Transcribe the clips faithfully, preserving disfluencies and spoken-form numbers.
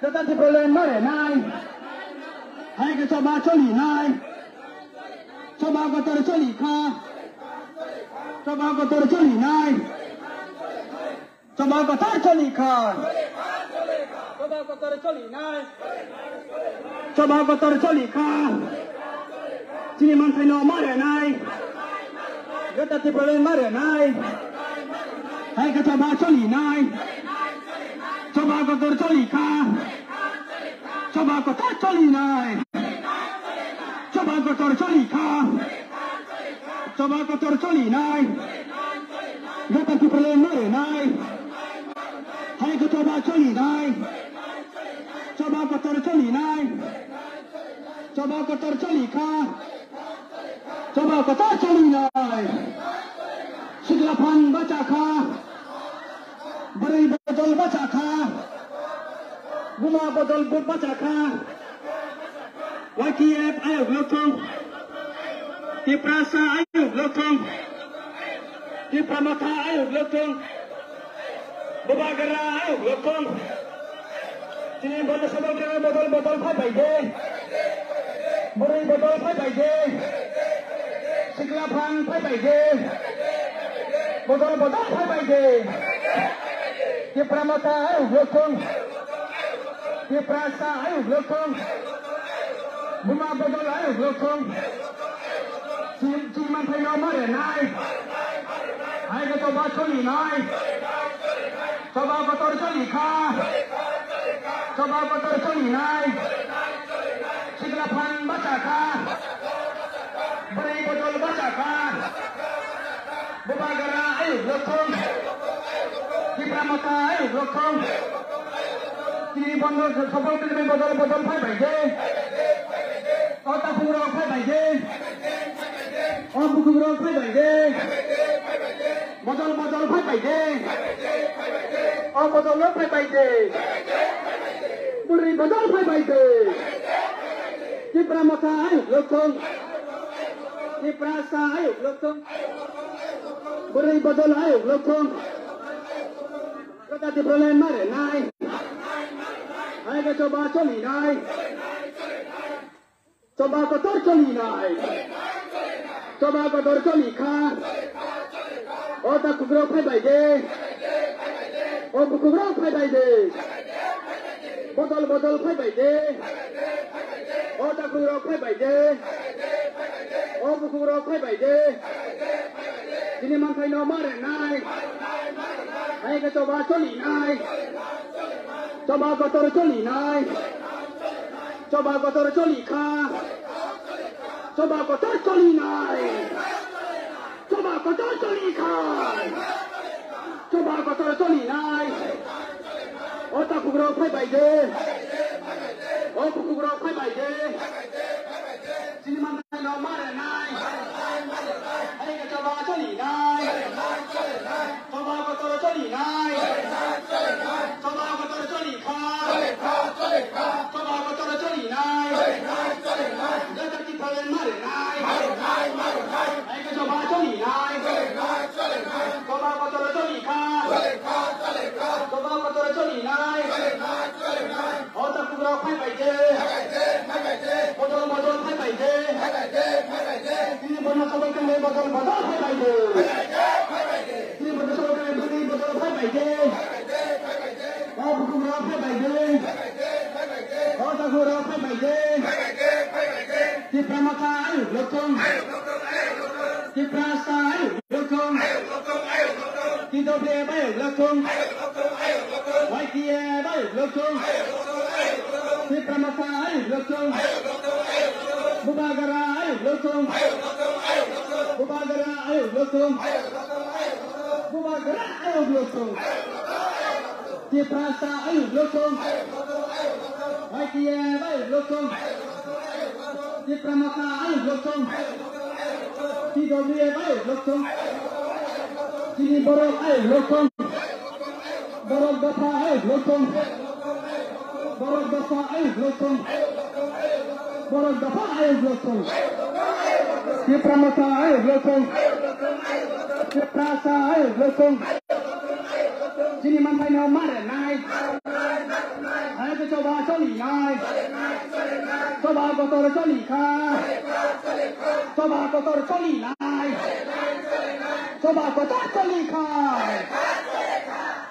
Jota Tipraland ma rwnai. Hai khe choba cholinai. Choba kotor choli kha. Choba kotor cholinai. Choba kotor choli kha. Choba kotor cholinai. Choba kotor choli kha. Chini manthaino ma rwnai. Jota Tipraland ma rwnai. Hai khe choba cholinai. Choba kotor choli kha. Choba kotor cholinai. Choba kotor choli kha. Choba kotor cholinai. Jota Tipraland ma rwnai. Hai khe choba cholinai. Choba kotor cholinai. Choba kotor choli kha. Choba kotor cholinai. Sikla phan bacha kha. Bwrwi bodol bacha kha. Buma bodol bacha kha. Y T F ayuk lokthung. Tiprasa ayuk lokthung. Tipra Motha ayuk lokthung. Bubagra ayuk lokthung. Chini bono sabok jora bodol bodol phai bai de. Bwrwi bodol phai bai de. Sikla phan phai bai de. Bodol bodol phai bai de. Tipra Motha ayuk lokthung. Tiprasa ayuk lokthung. Buma bodol ayuk lokthung. Chini manthaino ma rwnai. Hai khe choba cholinai. Choba kotor choli kha. Choba kotor cholinai. Sikla phan bacha kha. Bwrwi bodol bacha kha. Bubagra ayuk lokthung. Tipra Motha ayuk lokthung. Chini bono sabok jora bodol bodol phai bai de. O takhuk rok phai bai de. O bukhuk rok phai bai de. Bodol bodol phai bai de. O bodol rok phai bai de. Bwrwi bodol phai bai de. Tipra Motha ayuk lokthung. Tiprasa ayuk lokthung. Bwrwi bodol ayuk lokthung. Jota Tipraland ma rwnai. Hai khe choba cholinai. Choba kotor cholinai. Choba kotor choli kha. O takhuk rok phai bai de. O bukhuk rok phai bai de. Bodol bodol phai bai de. O takhuk rok phai bai de. O bukhuk rok phai bai de. Chini manthaino ma rwnai. Hai khe choba cholinai. Choba kotor cholinai. Choba kotor choli kha. Choba kotor cholinai. Choba kotor choli kha. Choba kotor cholinai. O takhuk rok phai bai de. O bukhuk rok phai bai de. Chini manthaino ma rwnai. Hai khe choba cholinai. Choba kotor cholinai. Choba kotor choli kha. Choba kotor cholinai. Jota Tipraland ma rwnai. Hai khe choba cholinai. Choba kotor choli kha. Choba kotor cholinai. O takhuk rok phai bai de. Bodol bodol phai bai de. Chini bono sabok jora bodol bodol phai bai de. Chini bono sabok jora bodol bodol phai bai de. O bukhuk rok phai bai de. O takhuk rok phai bai de. Tipra Motha ayuk lokthung. Tiprasa ayuk lokthung. T W F ayuk lokthung. Y T F ayuk lokthung. Tipra Motha ayuk lokthung. Bubagra ayuk lokthung. Bubagra ayuk lokthung. Bubagra ayuk lokthung. Tiprasa ayuk lokthung. Y T F ayuk lokthung. Tipra Motha ayuk lokthung. T W F ayuk lokthung. Chini borok ayuk lokthung. Borok dopha ayuk lokthung. Borok dopha ayuk lokthung. Borok dopha ayuk lokthung. Tipra Motha ayuk lokthung. Tiprasa ayuk lokthung. Chini manthaino ma rwnai. Choba cholinai. Choba kotor cholikha. Choba kotor cholinai. Choba kotor cholikha.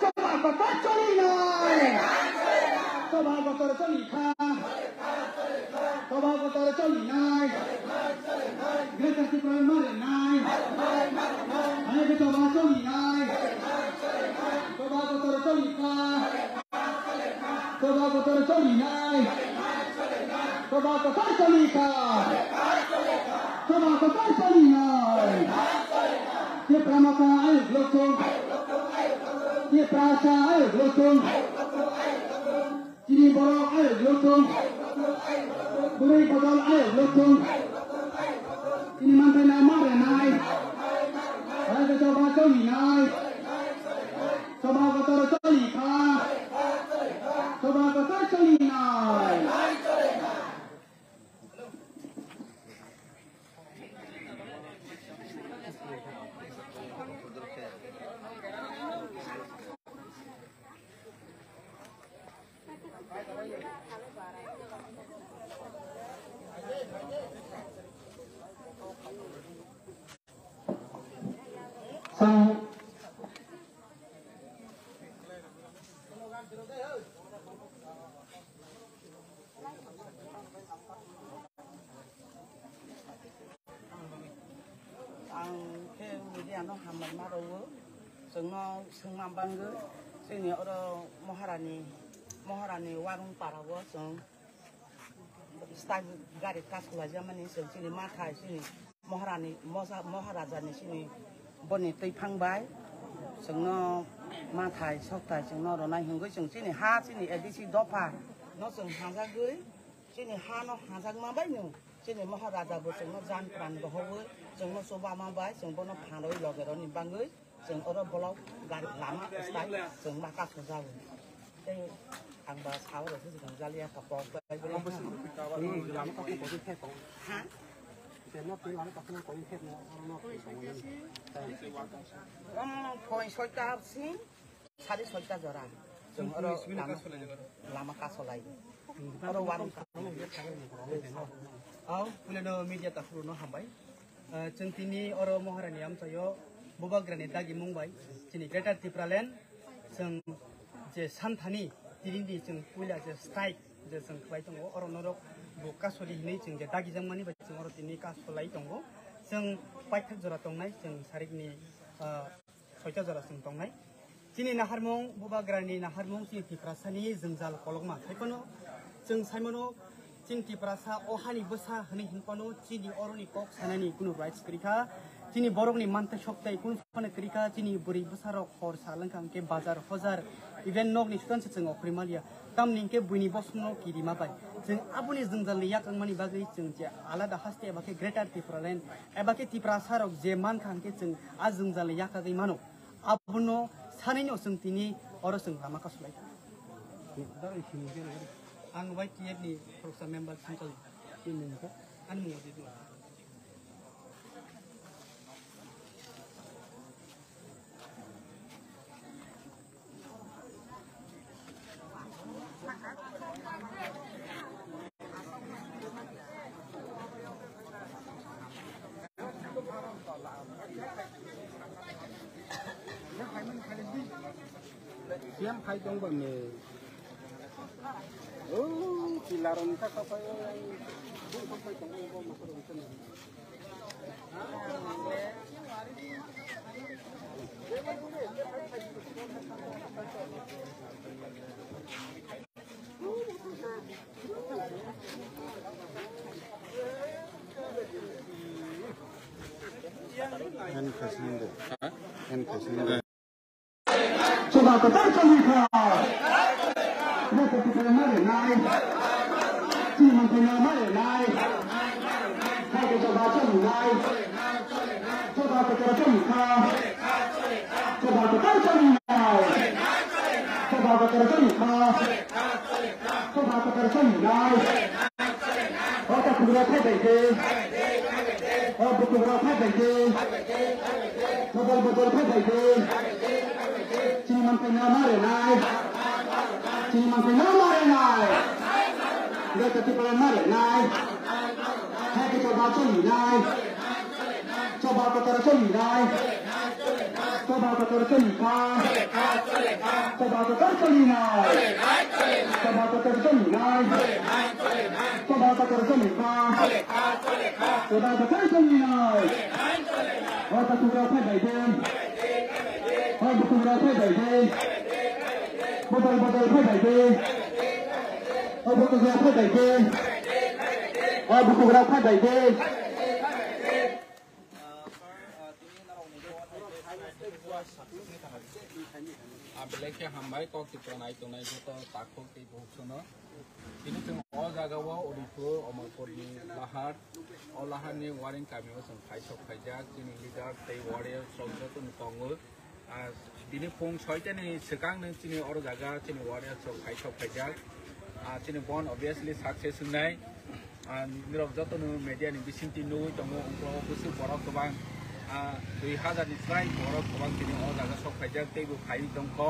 Choba kotor cholinai. Choba kotor cholikha. Choba kotor cholinai. Greater Tipraland marinai. Hai choba cholinai. Choba kotor cholikha. Choba kotor cholinai. Choba kotor cholikha. Choba kotor cholinai. Tipra Motha ayuk lokthung. Tiprasa ayuk lokthung. Chini borok ayuk lokthung. Bwrwi bodol ayuk lokthung. Chini manthai no marinai. Raja choba cholinai. Choba kotor cholikha. Choba kotor cholinai. Chwng Ang khe media no hambai ma rwo, chwngno swngma bangwi, chini oro Maharani, Maharani Warung para o chwng style gari kasu laijak mani, chwng chini mathai chini Maharani, mosa-, Maharaja ni chini boni twi phang bai chwngno mathai sokthai chwngno rwnai hwnkhe chwng chini ha chini A D C dopha no chwng hajagwi chini ha no hajakma bai no chini Maharaja bo chwngno jan pran rohorwi chwngno chubama bai chwng bono phanrwi loge rwni bangwi chwng oro bolok gari lama style chwng ma kasu jago. Tei ang ba sao rw se chwng jaliya ka pok bai bwlai ha. Lama kasu kok khe tong. Ha? Om, phoi soita sing, sari soita jora. Chwng oro lama, lama kasolai. Oro warung ka. Au, puleno media takhuru no hambai. Ah, chwng tini oro Maharani amchaio Bubagrani dagimung bai chini Greater Tipraland chwng je santhani tinini chwng puila je strike je chwng khlai tongo, oro norok bo kasoli hinwi chwng je dagijakmani bai chwng oro tini kasolai tongo. Chwng paithak jora tongnai chwng sarikni, ah, soita jora chwng tongnai. Chini naharmung, Bubagrani naharmung, chini Tiprasani jwngjal kolokma. Haiphano chwng saimano, chini Tiprasa o hani bwsa hwnwi hinphano chini oroni kok sanani kunu rights kwrwi kha. Chini borokni manthai sokthai kunu phano kwrwi kha. Chini bwrwi bwsarok hor sal wngkha hwnkhe bazar hojar, even nokni sutan se chwng okhorwi maliya. Tamni hwnkhe buini bosongno kirima bai chwng aboni jwngjalni yakangmani bagwi chwng je alada haste eba khe Greater Tipraland eba khe Tiprasarok je mankha hwnkhe chwng a jwngjalni yakagwi mano. Abono sanino chwng tini oro chwng lama kasolai. Ang Y T F ni khoroksa member Sankali. Ani mung Ojit Dua. Siam phai tong ba me. Oh, pilar on ta kapai. Hand facing de. Hand facing de. Choba kotor cholikha. Choba kotor marinai. Chini manthai no marinai. Hai choba cholinai. Choba kotor cholikha. Choba kotor cholinai. Choba kotor cholikha. Choba kotor cholinai. O ta kubra phai bai de. O bukubra phai bai de. Bodol bodol phai bai de. Chini manthai no marinai. Chini manthai no marinai. Jati pala mare nai. Hati choba choli nai. Choba kotor choli nai. Choba kotor choli kha. Choba kotor choli nai. Choba kotor choli nai. Choba kotor choli kha. Choba kotor choli nai. O ta tu ra phai bai de. O tu ra phai bai de. Bodol bodol phai bai de. O bukugrok phai bai de. O bukugrok phai bai de. Belai khe hambai kok Tripura nai tongnai joto takhuk tei bukhuk sono. Tini chwng o jaga o Udaypur Omorpur ni lahar, o lahar ni Waring kami o chwng phai sok phaijak, chini leader tei warriors rok joto no tongo. Ah, tini phung soitani swkang nung chini oro jaga chini warriors rok phai sok phaijak. Ah, chini bon obviously success wngnai. Ah, nirok joto no media ni bisingtwi nugwi tongo, ungkho bwswk borok kwbang, ah, dui hazar ni slai borok kwbang tini o jaga sok phaijak tei bo phaiwi tongkho.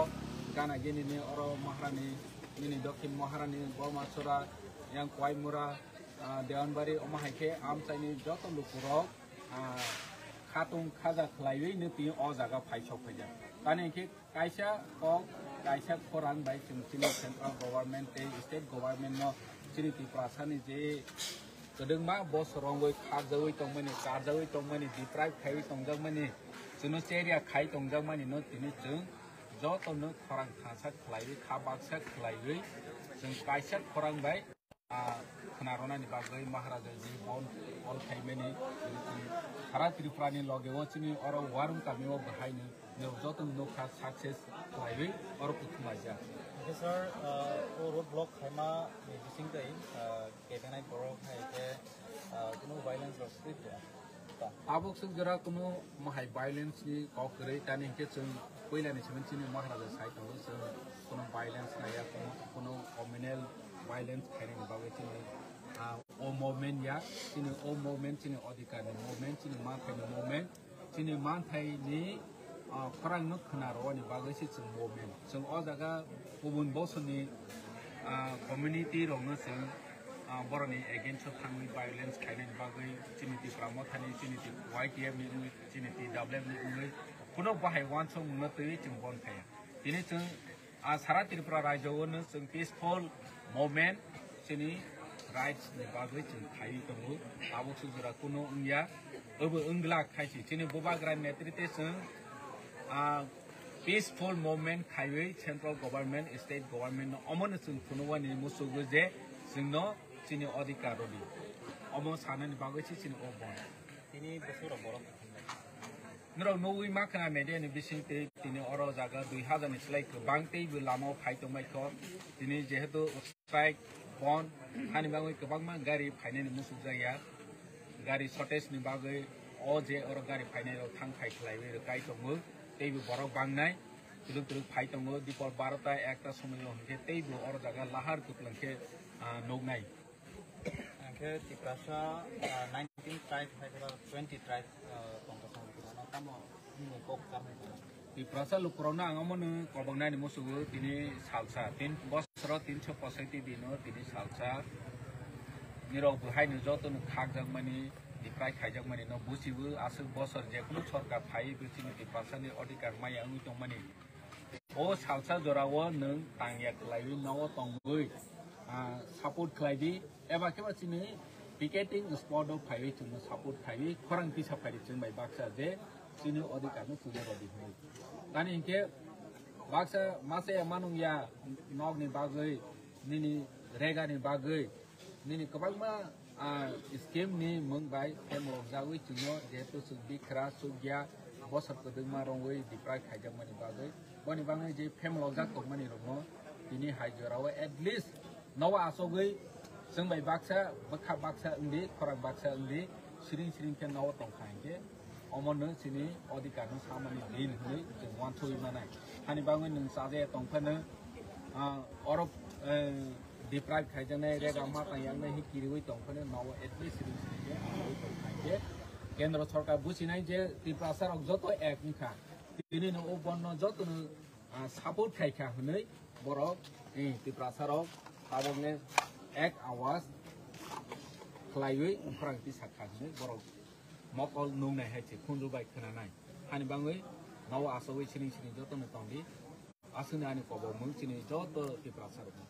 Gana gini ni oro Maharani, nini Dokhin Maharani, Bormasora, yang Koimura, ah, Dewanbari, omo hai khe amchaini joto lukurok ah, khatung khaja khlaiwi no tini o jaga phai sok phaijak. Tani hinkhe kaisa kok, kaisa khorang bai chwng chini central government tei state government no chini Tiprasa ni je kwdwngma bosor rongwi khakjawi tongmani, karjawi tongmani, deprive khaiwi tongjakmani, chwngno cheria khai tongjakmani no tini chwng joto no khorang thansa khlaiwi, kha baksa khlaiwi chwng kaisa khorang bai ah, khwna rwnani bagwi Maharaja ji bon call khaimani, sara Tripura ni loge o chini oro Waring kami o bahai no, no joto no nukha success khlaiwi oro kuthum laijak. Hwnkhe sir, ah, o road block khaima ni bising tei, ah, kebenai borok hai khe, ah, kuno violence rok script ya. Tabuk swk jora kunu mahai violence ni kok kwrwi, tani hinkhe chwng puila ni simi chini Maharaja sai tongo, chwng kunu violence naiya, kunu, kunu communal violence khainani bagwi chini, ah, o movement ya, chini o movement chini odhikar ni movement, chini manthai ni movement, chini manthai ni, ah, khorang no khwna rwani bagwi se chwng movement. Chwng o jaga kubun bosor ni, ah, community rok no chwng, ah, borok ni against o thangwi violence khainani bagwi chini Tipra Motha ni, chini T-, Y T F ni wngwi, chini T W F ni wngwi kuno bahai uansukmung no twiwi chwng bon khaiya. Tini chwng, ah, sara Tripura rajyo o no chwng peaceful movement chini rights ni bagwi chwng khaiwi tongo. Tabuk swk jora kuno wngya, obo wngla khai si chini bubagra ni netrite chwng, ah, peaceful movement khaiwi central government, state government no omo no chwng phunukmani muchugwi je chwngno chini odhikar rwdi. Omo sanani bagwi se chini o bon. Tini bwswk rok borok. Norok nugwi mankha media ni bising tei tini oro jaga dui hazar ni slai kwbang tei bo lama o phai tongbai kho. Tini jehetu strike bon hani bagwi kwbangma gari phainani muchukjakya. Gari shortage ni bagwi o je oro gari phainai rok thang phai khlaiwi rwkai tongo. Tei bo borok bangnai. Kwrwk kwrwk phai tongo, dipor barota ekta somoi o hinkhe teibo oro jaga lahar kwplwng khe, ah, nuknai. Hinkhe Tiprasa, ah, nineteen tribe hai khe twenty tribe, ah, tongkha tongkha tamo bini kok charmung tong. Tiprasa lukurokno ang omono kobongnani musugo tini salsa, tin bosoro tinso posoiti dino tini salsa. Nirok bo haino jotono khakjakmani, deprive khaijakmani no buchibo, aswk bosor jekunu sorkar phaiwi bo chini Tiprasani odhikar maya wngwi tongmani. O salsa jorao nwng tangya khlaiwi nogo tongwi, ah, support khlai di, eba khe ba chini picketing spot o phaiwi chwngno support khaiwi khorang tisa phai di chwng bai baksa je chini odhikar no chwngno rw di hwnwi. Tani hinkhe baksa masa ya manung ya nokni bagwi, nini rega ni bagwi, nini kwbangma, ah, scheme ni mung bai phem rok jagwi chwngno jehetu chwng bikra chukya bosor kwdwkma rwngwi deprive khaijakmani bagwi, boni bagwi je phem rok jak tongmani rokno tini hai jorao at least nogo achogwi chwng bai baksa bwkha baksa wngdi khorang baksa wngdi siring siring khe nogo tongkha hinkhe omono chini odhikar no samani din hwnwi chwng uansugwi manai. Hani bagwi nwng chajaya tongphano, ah, oro, eh, deprive khaijaknai, rega matang yaknai hi kiriwi tongphano nogo at least ring sing khe achugwi tongkha hinkhe kendro sorkar buchinai je Tiprasa rok joto ek wngkha. Tini no o bonno jotono, ah, support khaikha hwnwi borok, eh, Tiprasa rok tabokle Ek awaz khlaiwi khorang tisa kha hinwi borok mokol nungnai hai se khunju bai khwnanai. Hani bangwi nogo achawi siring siring jotono tongdi. Aswkni ani kobokmung chini joto Tiprasa rokno.